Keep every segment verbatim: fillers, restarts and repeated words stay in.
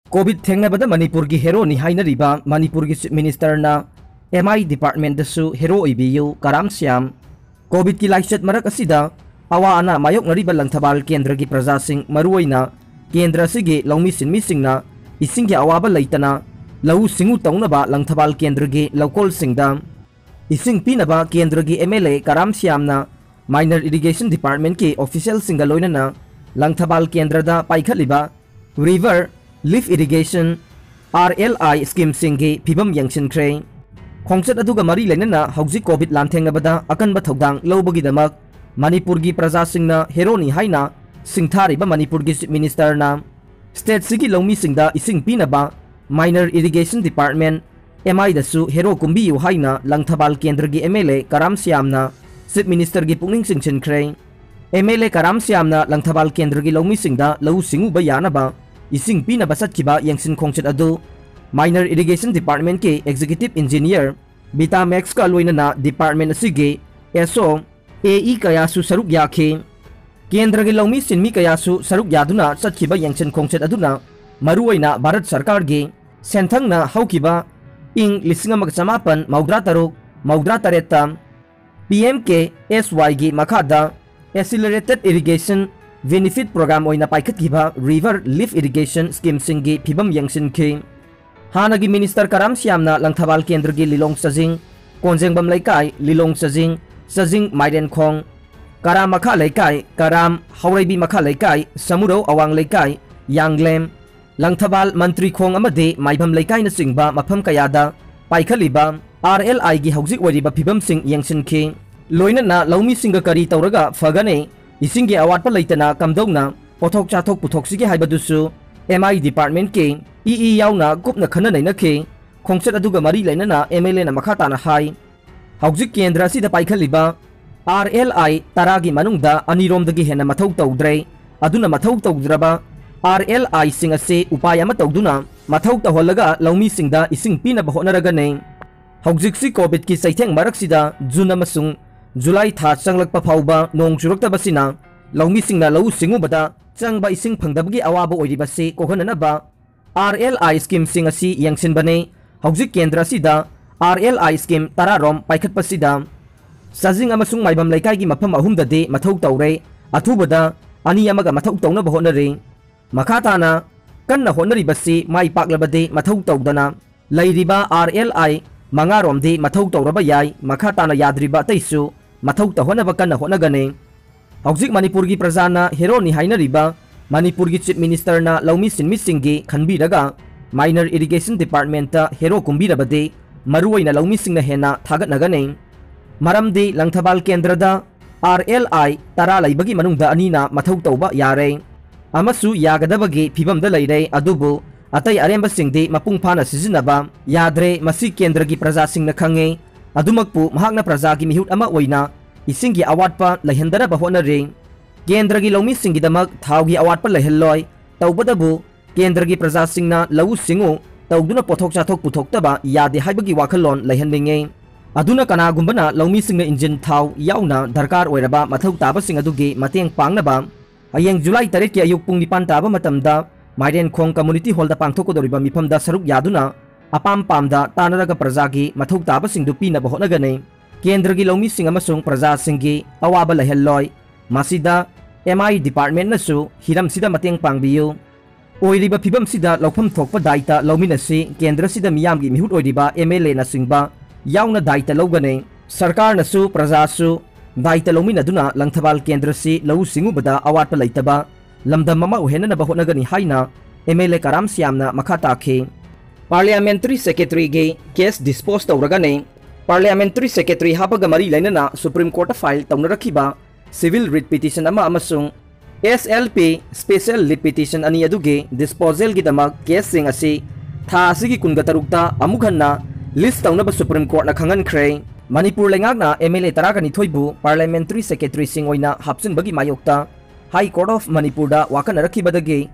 COVID ꯊꯦꯡꯅꯕꯗ ꯃꯅꯤꯄꯨꯔꯒꯤ ꯍꯦꯔꯣꯅꯤ ꯍꯥꯏꯅꯔꯤꯕ ꯃꯅꯤꯄꯨꯔꯒꯤ ꯆꯤꯐ ꯃꯤꯅꯤꯁꯇꯔꯅ ꯑꯦꯝ ꯑꯥꯏ ꯗꯤꯄꯥꯔꯠꯃꯦꯟꯗꯁꯨ ꯍꯦꯔꯣ ꯑꯣꯏꯕꯤꯌꯨ, ꯀꯔꯥꯝ ꯁ꯭ꯌꯥꯝ꯫ ꯀꯣꯚꯤꯗꯀꯤ ꯂꯥꯏꯆꯠ ꯃꯔꯛ ꯑꯁꯤꯗ ꯑꯋꯥ ꯑꯅꯥ ꯃꯥꯌꯣꯛꯅꯔꯤꯕ ꯂꯪꯊꯕꯥꯜ ꯀꯦꯟꯗ꯭ꯔꯒꯤ ꯄ꯭ꯔꯖꯥꯁꯤꯡ, ꯃꯔꯨꯑꯣꯏꯅ ꯀꯦꯟꯗ꯭ꯔ ꯑꯁꯤꯒꯤ ꯂꯧꯃꯤ ꯁꯤꯟꯃꯤꯁꯤꯡꯅ ꯏꯁꯤꯡꯒꯤ ꯑꯋꯥꯕ ꯂꯩꯇꯅ ꯂꯧꯎ ꯁꯤꯡꯎ ꯇꯧꯅꯕ ꯂꯪꯊꯕꯥꯜ ꯀꯦꯟꯗ꯭ꯔꯒꯤ ꯂꯧꯀꯣꯜꯁꯤꯡꯗ ꯏꯁꯤꯡ ꯄꯤꯅꯕ ꯀꯦꯟꯗ꯭ꯔꯒꯤ ꯑꯦꯝ ꯑꯦꯜ ꯑꯦ ꯀꯔꯥꯝ ꯁ꯭ꯌꯥꯝꯅ minor irrigation departmentꯀꯤ officialꯁꯤꯡꯒ ꯂꯣꯏꯅꯅ ꯂꯪꯊꯕꯥꯜ ꯀꯦꯟꯗ꯭ꯔꯗ ꯄꯥꯏꯈꯠꯂꯤꯕ river lift irrigation, R L I schemeꯁꯤꯡꯒꯤ ꯐꯤꯕꯝ ꯌꯦꯡꯁꯤꯟꯈ꯭ꯔꯦ꯫ ꯈꯣꯡꯆꯠ ꯑꯗꯨꯒ ꯃꯔꯤ ꯂꯩꯅꯅ ꯍꯧꯖꯤꯛ ꯀꯣꯚꯤꯗ ꯂꯥꯟꯊꯦꯡꯅꯕꯗ ꯑꯀꯟꯕ ꯊꯧꯗꯥꯡ ꯂꯧꯕꯒꯤꯗꯃꯛ ꯃꯅꯤꯄꯨꯔꯒꯤ ꯄ꯭ꯔꯖꯥꯁꯤꯡꯅ ꯍꯦꯔꯣꯅꯤ ꯍꯥꯏꯅ ꯁꯤꯡꯊꯥꯔꯤꯕ ꯃꯅꯤꯄꯨꯔꯒꯤ ꯆꯤꯐ ꯃꯤꯅꯤꯁꯇꯔꯅ stateꯁꯤꯒꯤ ꯂꯧꯃꯤꯁꯤꯡꯗ ꯏꯁꯤꯡ ꯄꯤꯅꯕ minor irrigation department, ꯑꯦꯝ ꯑꯥꯏꯗꯁꯨ ꯍꯦꯔꯣ ꯀꯨꯝꯕꯤꯌꯨ ꯍꯥꯏꯅ ꯂꯪꯊꯕꯥꯜ ꯀꯦꯟꯗ꯭ꯔꯒꯤ ꯑꯦꯝ ꯑꯦꯜ ꯑꯦ ꯀꯔꯥꯝ ꯁ꯭ꯌꯥꯝꯅ ꯆꯤꯐ ꯃꯤꯅꯤꯁꯇꯔꯒꯤ ꯄꯨꯛꯅꯤꯡ ꯆꯤꯡꯁꯤꯟꯈ꯭ꯔꯦ꯫ ꯑꯦꯝ ꯑꯦꯜ ꯑꯦ ꯀꯔꯥꯝ ꯁ꯭ꯌꯥꯝꯅ ꯂꯪꯊꯕꯥꯜ ꯀꯦꯟꯗ꯭ꯔꯒꯤ ꯂꯧꯃꯤꯁꯤꯡꯗ ꯂꯧꯎ ꯁꯤꯡꯎꯕ ꯌꯥꯅꯕ ꯏꯁꯤꯡ ꯄꯤꯅꯕ ꯆꯠꯈꯤꯕ ꯌꯦꯡꯁꯤꯟ ꯈꯣꯡꯆꯠ ꯑꯗꯨ minor irrigation departmentꯀꯤ executive engineer ꯕꯤꯇꯥ ꯃꯦꯛꯁꯀ ꯂꯣꯏꯅꯅ department ꯑꯁꯤꯒꯤ ꯑꯦꯁ ꯑꯣ, ꯑꯦ ꯏ ꯀꯌꯥꯁꯨ ꯁꯔꯨꯛ ꯌꯥꯈꯤ꯫ ꯀꯦꯟꯗ꯭ꯔꯒꯤ ꯂꯧꯃꯤ ꯁꯤꯟꯃꯤ ꯀꯌꯥꯁꯨ ꯁꯔꯨꯛ ꯌꯥꯗꯨꯅ ꯆꯠꯈꯤꯕ ꯌꯦꯡꯁꯤꯟ ꯈꯣꯡꯆꯠ ꯑꯗꯨꯅ ꯃꯔꯨꯑꯣꯏꯅ ꯚꯥꯔꯠ ꯁꯔꯀꯥꯔꯒꯤ ꯁꯦꯟꯊꯪꯅ ꯍꯧꯈꯤꯕ ꯏꯪ ꯂꯤꯁꯤꯡ ꯑꯃꯒ ꯆꯃꯥꯄꯟ ꯃꯧꯗ꯭ꯔꯥ ꯇꯔꯨꯛ ꯃꯧꯗ꯭ꯔꯥ ꯇꯔꯦꯠꯇ ꯄꯤ ꯑꯦꯝ ꯀꯦ ꯑꯦꯁ ꯋꯥꯏꯒꯤ ꯃꯈꯥꯗ Accelerated Irrigation Benefit Program ꯑꯣꯏꯅ ꯄꯥꯏꯈꯠꯈꯤꯕ river lift irrigation schemeꯁꯤꯡꯒꯤ ꯐꯤꯕꯝ ꯌꯦꯡꯁꯤꯟꯈꯤ꯫ ꯍꯥꯟꯅꯒꯤ ꯃꯤꯅꯤꯁꯇꯔ ꯀꯔꯥꯝ ꯁ꯭ꯌꯥꯝꯅ ꯂꯪꯊꯕꯥꯜ ꯀꯦꯟꯗ꯭ꯔꯒꯤ ꯂꯤꯂꯣꯡ ꯆꯖꯤꯡ, ꯀꯣꯟꯖꯦꯡꯕꯝ ꯂꯩꯀꯥꯏ, ꯂꯤꯂꯣꯡ ꯆꯖꯤꯡ, ꯆꯖꯤꯡ ꯃꯥꯏꯔꯦꯟꯈꯣꯡ, ꯀꯔꯥꯝ ꯃꯈꯥ ꯂꯩꯀꯥꯏ, ꯀꯔꯥꯝ, ꯍꯧꯔꯩꯕꯤ ꯃꯈꯥ ꯂꯩꯀꯥꯏ, ꯁꯃꯨꯔꯧ ꯑꯋꯥꯡ ꯂꯩꯀꯥꯏ, ꯌꯥꯡꯂꯦꯝ, ꯂꯪꯊꯕꯥꯜ, ꯃꯟꯇ꯭ꯔꯤꯈꯣꯡ ꯑꯃꯗꯤ ꯃꯥꯏꯕꯝ ꯂꯩꯀꯥꯏꯅꯆꯤꯡꯕ ꯃꯐꯝ ꯀꯌꯥꯗ ꯄꯥꯏꯈꯠꯂꯤꯕ ꯑꯥꯔ ꯑꯦꯜ ꯑꯥꯏꯒꯤ ꯍꯧꯖꯤꯛ ꯑꯣꯏꯔꯤꯕ ꯐꯤꯕꯝꯁꯤꯡ ꯌꯦꯡꯁꯤꯟꯈꯤ꯫ ꯂꯣꯏꯅꯅ ꯂꯧꯃꯤꯁꯤꯡꯒ ꯀꯔꯤ ꯇꯧꯔꯒ ꯐꯒꯅꯤ, ꯏꯁꯤꯡꯒꯤ ꯑꯋꯥꯠꯄ ꯂꯩꯇꯅ ꯀꯝꯗꯧꯅ ꯄꯣꯠꯊꯣꯛ ꯆꯥꯊꯣꯛ ꯄꯨꯊꯣꯛꯁꯤꯒꯦ ꯍꯥꯏꯕꯗꯨꯁꯨ ꯑꯦꯝ ꯑꯥꯏ ꯗꯤꯄꯥꯔꯠꯃꯦꯟꯠꯀꯤ ꯏ ꯏ ꯌꯥꯎꯅ ꯀꯨꯞꯅ ꯈꯟꯅ ꯅꯩꯅꯈꯤ꯫ ꯈꯣꯡꯆꯠ ꯑꯗꯨꯒ ꯃꯔꯤ ꯂꯩꯅꯅ ꯑꯦꯝ ꯑꯦꯜ ꯑꯦꯅ ꯃꯈꯥ ꯇꯥꯅ ꯍꯥꯏ, ꯍꯧꯖꯤꯛ ꯀꯦꯟꯗ꯭ꯔ ꯑꯁꯤꯗ ꯄꯥꯏꯈꯠꯂꯤꯕ ꯑꯥꯔ ꯑꯦꯜ ꯑꯥꯏ ꯇꯔꯥꯒꯤ ꯃꯅꯨꯡꯗ ꯑꯅꯤꯔꯣꯝꯗꯒꯤ ꯍꯦꯟꯅ ꯃꯊꯧ ꯇꯧꯗ꯭ꯔꯦ꯫ ꯑꯗꯨꯅ ꯃꯊꯧ ꯇꯧꯗ꯭ꯔꯕ ꯑꯥꯔ ꯑꯦꯜ ꯑꯥꯏꯁꯤꯡ ꯑꯁꯤ ꯎꯄꯥꯏ ꯑꯃ ꯇꯧꯗꯨꯅ ꯃꯊꯧ ꯇꯧꯍꯜꯂꯒ ꯂꯧꯃꯤꯁꯤꯡꯗ ꯏꯁꯤꯡ ꯄꯤꯅꯕ ꯍꯣꯠꯅꯔꯒꯅꯤ꯫ ꯍꯧꯖꯤꯛꯁꯤ ꯀꯣꯚꯤꯗꯀꯤ ꯆꯩꯊꯦꯡ ꯃꯔꯛꯁꯤꯗ ꯖꯨꯟ ꯑꯃꯁꯨꯡ ꯖꯨꯂꯥꯏ ꯊꯥ ꯆꯪꯂꯛꯄ ꯐꯥꯎꯕ ꯅꯣꯡ ꯆꯨꯔꯛꯇꯕꯁꯤꯅ ꯂꯧꯃꯤꯁꯤꯡꯅ ꯂꯧꯎ ꯁꯤꯡꯎꯕꯗ ꯆꯪꯕ ꯏꯁꯤꯡ ꯐꯪꯗꯕꯒꯤ ꯑꯋꯥꯕ ꯑꯣꯏꯔꯤꯕꯁꯤ ꯀꯣꯛꯍꯟꯅꯅꯕ ꯑꯥꯔ ꯑꯦꯜ ꯑꯥꯏ ꯁ꯭ꯀꯤꯝꯁꯤꯡ ꯑꯁꯤ ꯌꯦꯡꯁꯤꯟꯕꯅꯤ꯫ ꯍꯧꯖꯤꯛ ꯀꯦꯟꯗ꯭ꯔ ꯑꯁꯤꯗ ꯑꯥꯔ ꯑꯦꯜ ꯑꯥꯏ ꯁ꯭ꯀꯤꯝ ꯇꯔꯥꯔꯣꯝ ꯄꯥꯏꯈꯠꯄꯁꯤꯗ ꯆꯥꯖꯤꯡ ꯑꯃꯁꯨꯡ ꯃꯥꯏꯕꯝ ꯂꯩꯀꯥꯏꯒꯤ ꯃꯐꯝ ꯑꯍꯨꯝꯗꯗꯤ ꯃꯊꯧ ꯇꯧꯔꯦ꯫ ꯑꯊꯨꯕꯗ ꯑꯅꯤ ꯑꯃꯒ ꯃꯊꯧ ꯇꯧꯅꯕ ꯍꯣꯠꯅꯔꯤ꯫ ꯃꯈꯥ ꯇꯥꯅ ꯀꯟꯅ ꯍꯣꯠꯅꯔꯤꯕꯁꯤ ꯃꯥꯏ ꯄꯥꯛꯂꯕꯗꯤ ꯃꯊꯧ ꯇꯧꯗꯅ ꯂꯩꯔꯤꯕ ꯑꯥꯔ ꯑꯦꯜ ꯑꯥꯏ ꯃꯉꯥꯔꯣꯝꯗꯤ ꯃꯊꯧ ꯇꯧꯔꯕ ꯌꯥꯏ꯫ ꯃꯈꯥ ꯇꯥꯅ ꯌꯥꯗ꯭ꯔꯤꯕ ꯑꯇꯩꯁꯨ ꯃꯊꯧ ꯇꯧꯍꯟꯅꯕ ꯀꯟꯅ ꯍꯣꯠꯅꯒꯅꯤ꯫ ꯍꯧꯖꯤꯛ ꯃꯅꯤꯄꯨꯔꯒꯤ ꯄ꯭ꯔꯖꯥꯅ ꯍꯦꯔꯣꯅꯤ ꯍꯥꯏꯅꯔꯤꯕ ꯃꯅꯤꯄꯨꯔꯒꯤ ꯆꯤꯐ ꯃꯤꯅꯤꯁꯇꯔꯅ ꯂꯧꯃꯤ ꯁꯤꯟꯃꯤꯁꯤꯡꯒꯤ ꯈꯟꯕꯤꯔꯒ ꯃꯥꯏꯅꯔ ꯏꯔꯤꯒꯦꯁꯟ ꯗꯤꯄꯥꯔꯠꯃꯦꯟꯠꯇ ꯍꯦꯔꯣ ꯀꯨꯝꯕꯤꯔꯕꯗꯤ ꯃꯔꯨꯑꯣꯏꯅ ꯂꯧꯃꯤꯁꯤꯡꯅ ꯍꯦꯟꯅ ꯊꯥꯒꯠꯅꯒꯅꯤ꯫ ꯃꯔꯝꯗꯤ ꯂꯪꯊꯕꯥꯜ ꯀꯦꯟꯗ꯭ꯔꯗ ꯑꯥꯔ ꯑꯦꯜ ꯑꯥꯏ ꯇꯔꯥ ꯂꯩꯕꯒꯤ ꯃꯅꯨꯡꯗ ꯑꯅꯤꯅ ꯃꯊꯧ ꯇꯧꯕ ꯌꯥꯔꯦ ꯑꯃꯁꯨ ꯌꯥꯒꯗꯕꯒꯤ ꯐꯤꯕꯝꯗ ꯂꯩꯔꯦ꯫ ꯑꯗꯨꯕꯨ ꯑꯇꯩ ꯑꯔꯦꯝꯕꯁꯤꯡꯗꯤ ꯃꯄꯨꯡ ꯐꯥꯅ ꯁꯤꯖꯤꯟꯅꯕ ꯌꯥꯗ꯭ꯔꯦ꯫ ꯃꯁꯤ ꯀꯦꯟꯗ꯭ꯔꯒꯤ ꯄ꯭ꯔꯖꯥꯁꯤꯡꯅ ꯈꯪꯉꯦ꯫ ꯑꯗꯨꯃꯛꯄꯨ ꯃꯍꯥꯛꯅ ꯄ꯭ꯔꯖꯥꯒꯤ ꯃꯤꯍꯨꯠ ꯑꯃ ꯑꯣꯏꯅ ꯏꯁꯤꯡꯒꯤ ꯑꯋꯥꯠꯄ ꯂꯩꯍꯟꯗꯅꯕ ꯍꯣꯠꯅꯔꯤ꯫ ꯀꯦꯟꯗ꯭ꯔꯒꯤ ꯂꯧꯃꯤꯁꯤꯡꯒꯤꯗꯃꯛ ꯊꯥꯎꯒꯤ ꯑꯋꯥꯠꯄ ꯂꯩꯍꯜꯂꯣꯏ꯫ ꯇꯧꯕꯇꯕꯨ ꯀꯦꯟꯗ꯭ꯔꯒꯤ ꯄ꯭ꯔꯖꯥꯁꯤꯡꯅ ꯂꯧꯎ ꯁꯤꯡꯎ ꯇꯧꯗꯨꯅ ꯄꯣꯠꯊꯣꯛ ꯆꯥꯊꯣꯛ ꯄꯨꯊꯣꯛꯇꯕ ꯌꯥꯗꯦ ꯍꯥꯏꯕꯒꯤ ꯋꯥꯈꯜꯂꯣꯟ ꯂꯩꯍꯟꯅꯤꯡꯉꯤ꯫ ꯑꯗꯨꯅ ꯀꯅꯥꯒꯨꯝꯕꯅ ꯂꯧꯃꯤꯁꯤꯡꯅ ꯏꯟꯖꯤꯟ ꯊꯥꯎ ꯌꯥꯎꯅ ꯗꯔꯀꯥꯔ ꯑꯣꯏꯔꯕ ꯃꯊꯧ ꯇꯥꯕꯁꯤꯡ ꯑꯗꯨꯒꯤ ꯃꯇꯦꯡ ꯄꯥꯡꯅꯕ ꯍꯌꯦꯡ ꯖꯨꯂꯥꯏ ꯇꯔꯦꯠꯀꯤ ꯑꯌꯨꯛ ꯄꯨꯡ ꯅꯤꯄꯥꯟ ꯇꯥꯕ ꯃꯇꯝꯗ ꯃꯥꯏꯔꯦꯟꯈꯣꯡ ꯀꯝꯃꯨꯅꯤꯇꯤ ꯍꯣꯜꯗ ꯄꯥꯡꯊꯣꯛꯀꯗꯧꯔꯤꯕ ꯃꯤꯐꯝꯗ ꯁꯔꯨꯛ ꯌꯥꯗꯨꯅ ꯑꯄꯥꯝ ꯄꯥꯝꯗ ꯇꯥꯟꯅꯔꯒ ꯄ꯭ꯔꯖꯥꯒꯤ ꯃꯊꯧ ꯇꯥꯕꯁꯤꯡꯗꯨ ꯄꯤꯅꯕ ꯍꯣꯠꯅꯒꯅꯤ꯫ ꯀꯦꯟꯗ꯭ꯔꯒꯤ ꯂꯧꯃꯤꯁꯤꯡ ꯑꯃꯁꯨꯡ ꯄ꯭ꯔꯖꯥꯁꯤꯡꯒꯤ ꯑꯋꯥꯕ ꯂꯩꯍꯜꯂꯣꯏ꯫ ꯃꯁꯤꯗ ꯑꯦꯝ ꯑꯥꯏ ꯗꯤꯄꯥꯔꯠꯃꯦꯟꯠꯅꯁꯨ ꯍꯤꯔꯝꯁꯤꯗ ꯃꯇꯦꯡ ꯄꯥꯡꯕꯤꯌꯨ꯫ ꯑꯣꯏꯔꯤꯕ ꯐꯤꯕꯝꯁꯤꯗ ꯂꯧꯐꯝ ꯊꯣꯛꯄ ꯗꯥꯏꯇ ꯂꯧꯃꯤꯟꯅꯁꯤ꯫ ꯀꯦꯟꯗ꯭ꯔꯁꯤꯗ ꯃꯤꯌꯥꯝꯒꯤ ꯃꯤꯍꯨꯠ ꯑꯣꯏꯔꯤꯕ ꯑꯦꯝ ꯑꯦꯜ ꯑꯦꯅꯆꯤꯡꯕ ꯌꯥꯎꯅ ꯗꯥꯏꯇ ꯂꯧꯒꯅꯤ꯫ ꯁꯔꯀꯥꯔꯅꯁꯨ ꯄ꯭ꯔꯖꯥꯁꯨ ꯗꯥꯏꯇ ꯂꯧꯃꯤꯟꯅꯗꯨꯅ ꯂꯪꯊꯕꯥꯜ ꯀꯦꯟꯗ꯭ꯔꯁꯤ ꯂꯧꯎ ꯁꯤꯡꯎꯕꯗ ꯑꯋꯥꯠꯄ ꯂꯩꯇꯕ ꯂꯝꯗꯝ ꯑꯃ ꯑꯣꯏꯍꯟꯅꯅꯕ ꯍꯣꯠꯅꯒꯅꯤ ꯍꯥꯏꯅ ꯑꯦꯝ ꯑꯦꯜ ꯑꯦ ꯀꯔꯥꯝ ꯁ꯭ꯌꯥꯝꯅ ꯃꯈꯥ ꯇꯥꯈꯤ꯫ ꯄꯥꯔꯂꯤꯌꯥꯃꯦꯟꯇꯔꯤ ꯁꯦꯀ꯭ꯔꯦꯇꯔꯤꯒꯤ ꯀꯦꯁ ꯗꯤꯁꯄꯣꯖ ꯇꯧꯔꯒꯅꯤ꯫ ꯄꯥꯔꯂꯤꯌꯥꯃꯦꯟꯇꯔꯤ ꯁꯦꯀ꯭ꯔꯦꯇꯔꯤ ꯍꯥꯞꯄꯒ ꯃꯔꯤ ꯂꯩꯅꯅ ꯁꯨꯄ꯭ꯔꯤꯝ ꯀꯣꯔꯠꯇ ꯐꯥꯏꯜ ꯇꯧꯅꯔꯛꯈꯤꯕ ꯁꯤꯚꯤꯜ ꯔꯤꯠ ꯄꯤꯇꯤꯁꯟ ꯑꯃ ꯑꯃꯁꯨꯡ S L P special writ petition ꯑꯅꯤ ꯑꯗꯨꯒꯤ ꯗꯤꯁꯄꯣꯖꯦꯜꯒꯤꯗꯃꯛ ꯀꯦꯁꯁꯤꯡ ꯑꯁꯤ ꯊꯥ ꯑꯁꯤꯒꯤ ꯀꯨꯟꯒ ꯇꯔꯨꯛꯇ ꯑꯃꯨꯛ ꯍꯟꯅ ꯂꯤꯁ ꯇꯧꯅꯕ ꯁꯨꯄ꯭ꯔꯤꯝ ꯀꯣꯔꯠꯅ ꯈꯪꯍꯟꯈ꯭ꯔꯦ꯫ ꯃꯅꯤꯄꯨꯔ ꯂꯩꯉꯥꯛꯅ ꯑꯦꯝ ꯑꯦꯜ ꯑꯦ ꯇꯔꯥꯒ ꯅꯤꯊꯣꯏꯕꯨ ꯄꯥꯔꯂꯤꯌꯥꯃꯦꯟꯇꯔꯤ ꯁꯦꯀ꯭ꯔꯦꯇꯔꯤꯁꯤꯡ ꯑꯣꯏꯅ ꯍꯥꯞꯆꯤꯟꯕꯒꯤ ꯃꯥꯌꯣꯛꯇ ꯍꯥꯏ ꯀꯣꯔꯠ ꯑꯣꯐ ꯃꯅꯤꯄꯨꯔꯗ ꯋꯥꯀꯠꯅꯔꯛꯈꯤꯕꯗꯒꯤ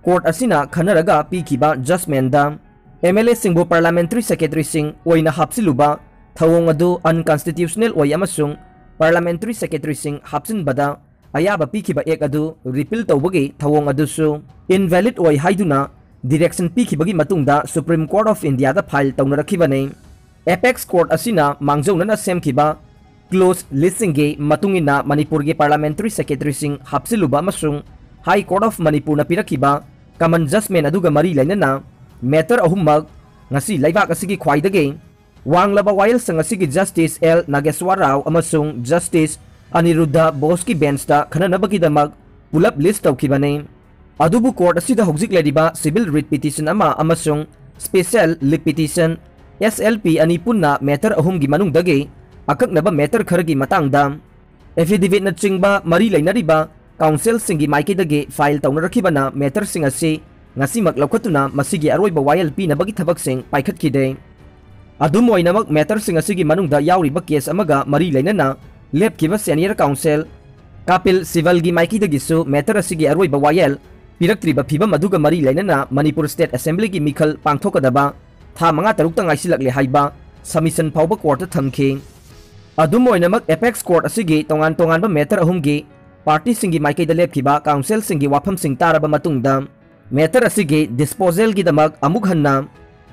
ꯀꯣꯔꯠ ꯑꯁꯤꯅ ꯈꯟꯅꯔꯒ ꯄꯤꯈꯤꯕ ꯖꯖꯃꯦꯟꯗ ꯑꯦꯝ ꯑꯦꯜ ꯑꯦꯁꯤꯡꯕꯨ ꯄꯥꯔꯂꯤꯌꯥꯃꯦꯟꯇꯔꯤ ꯁꯦꯀ꯭ꯔꯦꯇꯔꯤꯁꯤꯡ ꯑꯣꯏꯅ ꯍꯥꯞꯆꯤꯜꯂꯨꯕ ꯊꯧꯑꯣꯡ ꯑꯗꯨ ꯑꯟꯀꯟꯁꯇꯤꯇ꯭ꯌꯨꯁꯅꯦꯜ ꯑꯣꯏ ꯑꯃꯁꯨꯡ ꯄꯥꯔꯂꯤꯌꯥꯃꯦꯟꯇꯔꯤ ꯁꯦꯀ꯭ꯔꯦꯇꯔꯤꯁꯤꯡ ꯍꯥꯞꯆꯤꯟꯕꯗ ꯑꯌꯥꯕ ꯄꯤꯈꯤꯕ ꯑꯦꯛ ꯑꯗꯨ ꯔꯤꯄꯤꯜ ꯇꯧꯕꯒꯤ ꯊꯧꯑꯣꯡ ꯑꯗꯨꯁꯨ ꯏꯟꯚꯦꯂꯤꯗ ꯑꯣꯏ ꯍꯥꯏꯗꯨꯅ direction ꯄꯤꯈꯤꯕꯒꯤ ꯃꯇꯨꯡꯗ Supreme Court of Indiaꯗ file ꯇꯧꯅꯔꯛꯈꯤꯕꯅꯤ꯫ Apex Court ꯑꯁꯤꯅ ꯃꯥꯡꯖꯧꯅꯅ ꯁꯦꯝꯈꯤꯕ clause listꯁꯤꯡꯒꯤ ꯃꯇꯨꯡ ꯏꯟꯅ ꯃꯅꯤꯄꯨꯔꯒꯤ parliamentary secretaryꯁꯤꯡ ꯍꯥꯞꯆꯤꯜꯂꯨꯕ ꯑꯃꯁꯨꯡ High Court of ꯃꯅꯤꯄꯨꯔꯅ ꯄꯤꯔꯛꯈꯤꯕ common judgment ꯑꯗꯨꯒ ꯃꯔꯤ ꯂꯩꯅꯅ matter ꯑꯍꯨꯝꯃꯛ ꯉꯁꯤ ꯂꯩꯕꯥꯛ ꯑꯁꯤꯒꯤ ꯈ꯭ꯋꯥꯏꯗꯒꯤ ꯋꯥꯡꯂꯕ ꯋꯥꯌꯦꯜꯁꯪ ꯑꯁꯤꯒꯤ Justice L ꯅꯥꯒꯦꯁ꯭ꯋꯔ ꯔꯥꯎ ꯑꯃꯁꯨꯡ Justice ꯑꯅꯤꯔꯨꯗꯙ ꯕꯣꯁꯀꯤ benchꯇ ꯈꯟꯅꯅꯕꯒꯤꯗꯃꯛ ꯄꯨꯂꯞ list ꯇꯧꯈꯤꯕꯅꯤ꯫ ꯑꯗꯨꯕꯨ court ꯑꯁꯤꯗ ꯍꯧꯖꯤꯛ ꯂꯩꯔꯤꯕ civil writ petition ꯑꯃ ꯑꯃꯁꯨꯡ special leave petition, S L P, ꯑꯅꯤ ꯄꯨꯟꯅ matter ꯑꯍꯨꯝꯒꯤ ꯃꯅꯨꯡꯗꯒꯤ ꯑꯀꯛꯅꯕ matter ꯈꯔꯒꯤ ꯃꯇꯥꯡꯗ affidavitꯅꯆꯤꯡꯕ ꯃꯔꯤ ꯂꯩꯅꯔꯤꯕ counselꯁꯤꯡꯒꯤ ꯃꯥꯏꯀꯩꯗꯒꯤ file ꯇꯧꯅꯔꯛꯈꯤꯕꯅ matterꯁꯤꯡ ꯑꯁꯤ ꯉꯁꯤꯃꯛ ꯂꯧꯈꯠꯇꯨꯅ ꯃꯁꯤꯒꯤ ꯑꯔꯣꯏꯕ ꯋꯥꯌꯦꯜ ꯄꯤꯅꯕꯒꯤ ꯊꯕꯛꯁꯤꯡ ꯄꯥꯏꯈꯠꯈꯤꯗꯦ꯫ ꯑꯗꯨꯝ ꯑꯣꯏꯅꯃꯛ, matterꯁꯤꯡ ꯑꯁꯤꯒꯤ ꯃꯅꯨꯡꯗ ꯌꯥꯎꯔꯤꯕ case ꯑꯃꯒ ꯃꯔꯤ ꯂꯩꯅꯅ ꯂꯦꯞꯈꯤꯕ senior counsel ꯀꯥꯄꯤꯜ ꯁꯤꯕꯜꯒꯤ ꯃꯥꯏꯀꯩꯗꯒꯤꯁꯨ matter ꯑꯁꯤꯒꯤ ꯑꯔꯣꯏꯕ ꯋꯥꯌꯦꯜ ꯄꯤꯔꯛꯇ꯭ꯔꯤꯕ ꯐꯤꯕꯝ ꯑꯗꯨꯒ ꯃꯔꯤ ꯂꯩꯅꯅ ꯃꯅꯤꯄꯨꯔ State Assemblyꯒꯤ ꯃꯤꯈꯜ ꯄꯥꯡꯊꯣꯛꯀꯗꯕ ꯊꯥ ꯃꯉꯥ ꯇꯔꯨꯛꯇ ꯉꯥꯏꯁꯤꯜꯂꯛꯂꯦ ꯍꯥꯏꯕ submission ꯐꯥꯎꯕ courtꯇ ꯊꯝꯈꯤ꯫ ꯑꯗꯨꯝ ꯑꯣꯏꯅꯃꯛ, Apex Court ꯑꯁꯤꯒꯤ ꯇꯣꯉꯥꯟ ꯇꯣꯉꯥꯟꯕ matter ꯑꯍꯨꯝꯒꯤ partyꯁꯤꯡꯒꯤ ꯃꯥꯏꯀꯩꯗ ꯂꯦꯞꯈꯤꯕ counselꯁꯤꯡꯒꯤ ꯋꯥꯐꯝꯁꯤꯡ ꯇꯥꯔꯕ ꯃꯇꯨꯡꯗ, matter ꯑꯁꯤꯒꯤ disposalꯒꯤꯗꯃꯛ ꯑꯃꯨꯛ ꯍꯟꯅ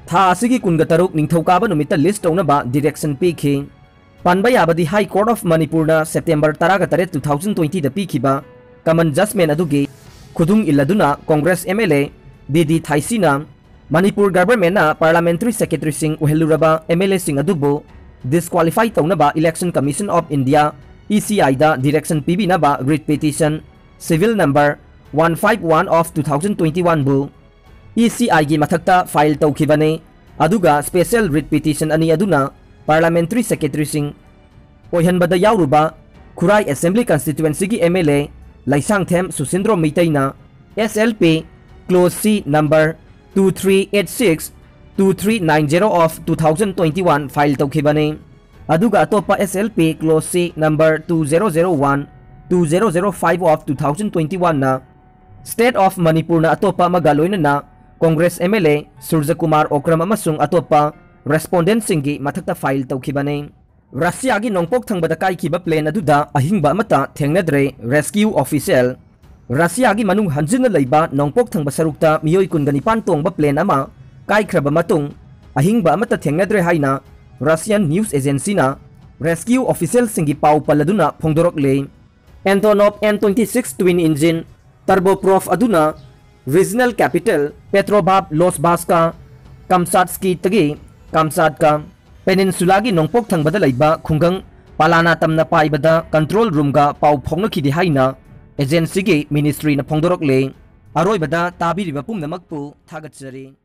ꯊꯥ ꯑꯁꯤꯒꯤ ꯀꯨꯟꯒ ꯇꯔꯨꯛ ꯅꯤꯡꯊꯧꯀꯥꯕ ꯅꯨꯃꯤꯠꯇ list ꯇꯧꯅꯕ direction ꯄꯤꯈꯤ꯫ ꯄꯟꯕ ꯌꯥꯕꯗꯤ, High Court of ꯃꯅꯤꯄꯨꯔꯅ September ꯇꯔꯥꯒ ꯇꯔꯦꯠ, two thousand twentyꯗ ꯄꯤꯈꯤꯕ common judgment ꯑꯗꯨꯒꯤ ꯈꯨꯗꯨꯡ ꯏꯜꯂꯗꯨꯅ Congress MLA ꯗꯤ ꯗꯤ ꯊꯥꯏꯁꯤꯅ ꯃꯅꯤꯄꯨꯔ governmentꯅ parliamentary secretaryꯁꯤꯡ ꯑꯣꯏꯍꯜꯂꯨꯔꯕ MLAꯁꯤꯡ ꯑꯗꯨꯕꯨ disqualify ꯇꯧꯅꯕ Election Commission of India, ECIꯗ direction ꯄꯤꯕꯤꯅꯕ writ petition civil number one five one of two thousand twenty oneꯕꯨ ECIꯒꯤ ꯃꯊꯛꯇ file ꯇꯧꯈꯤꯕꯅꯤ꯫ ꯑꯗꯨꯒ special writ petition ꯑꯅꯤ ꯑꯗꯨꯅ parliamentary secretaryꯁꯤꯡ ꯑꯣꯏꯍꯟꯕꯗ ꯌꯥꯎꯔꯨꯕ Khurai Assembly Constituencyꯒꯤ MLA Leishangthem ꯁꯨꯁꯤꯟꯗ꯭ꯔꯣ ꯃꯩꯇꯩꯅ SLP clause C number two three eight six, two three nine zero of two thousand twenty one file ꯇꯧꯈꯤꯕꯅꯤ꯫ ꯑꯗꯨꯒ ꯑꯇꯣꯞꯄ SLP clause C number two zero zero one, two zero zero five of two thousand twenty oneꯅ State of ꯃꯅꯤꯄꯨꯔꯅ ꯑꯇꯣꯞꯄ ꯑꯃꯒ ꯂꯣꯏꯅꯅ Congress MLA ꯁꯨꯔꯖꯀꯨꯃꯥꯔ Okram ꯑꯃꯁꯨꯡ ꯑꯇꯣꯞꯄ respondentꯁꯤꯡꯒꯤ ꯃꯊꯛꯇ file ꯇꯧꯈꯤꯕꯅꯤ꯫ ꯔꯁꯤꯌꯥꯒꯤ ꯅꯣꯡꯄꯣꯛ ꯊꯪꯕꯗ ꯀꯥꯏꯈꯤꯕ plane ꯑꯗꯨꯗ ꯑꯍꯤꯡꯕ ꯑꯃꯠꯇ ꯊꯦꯡꯅꯗ꯭ꯔꯦ, rescue official꯫ ꯔꯁꯤꯌꯥꯒꯤ ꯃꯅꯨꯡ ꯍꯟꯖꯤꯟꯅ ꯂꯩꯕ ꯅꯣꯡꯄꯣꯛ ꯊꯪꯕ ꯁꯔꯨꯛꯇ ꯃꯤꯑꯣꯏ ꯀꯨꯟꯒ ꯅꯤꯄꯥꯟ ꯇꯣꯡꯕ plane ꯑꯃ ꯀꯥꯏꯈ꯭ꯔꯕ ꯃꯇꯨꯡ ꯑꯍꯤꯡꯕ ꯑꯃꯠꯇ ꯊꯦꯡꯅꯗ꯭ꯔꯦ ꯍꯥꯏꯅ Russian news agencyꯅ rescue officialꯁꯤꯡꯒꯤ ꯄꯥꯎ ꯄꯜꯂꯗꯨꯅ ꯐꯣꯡꯗꯣꯔꯛꯂꯦ꯫ Antonov M twenty-six twin engine turboprop ꯑꯗꯨꯅ regional capital Petrobab Losbasha Kamchatskyꯇꯒꯤ Kamchatka Peninsulaꯒꯤ ꯅꯣꯡꯄꯣꯛ ꯊꯪꯕꯗ ꯂꯩꯕ ꯈꯨꯡꯒꯪ Palana ꯇꯝꯅ ꯄꯥꯏꯕꯗ control roomꯒ ꯄꯥꯎ ꯐꯥꯎꯅꯈꯤꯗꯦ ꯍꯥꯏꯅ agencyꯒꯤ ministryꯅ ꯐꯣꯡꯗꯣꯔꯛꯂꯦ꯫ ꯑꯔꯣꯏꯕꯗ ꯇꯥꯕꯤꯔꯤꯕ ꯄꯨꯝꯅꯃꯛꯄꯨ ꯊꯥꯒꯠꯆꯔꯤ꯫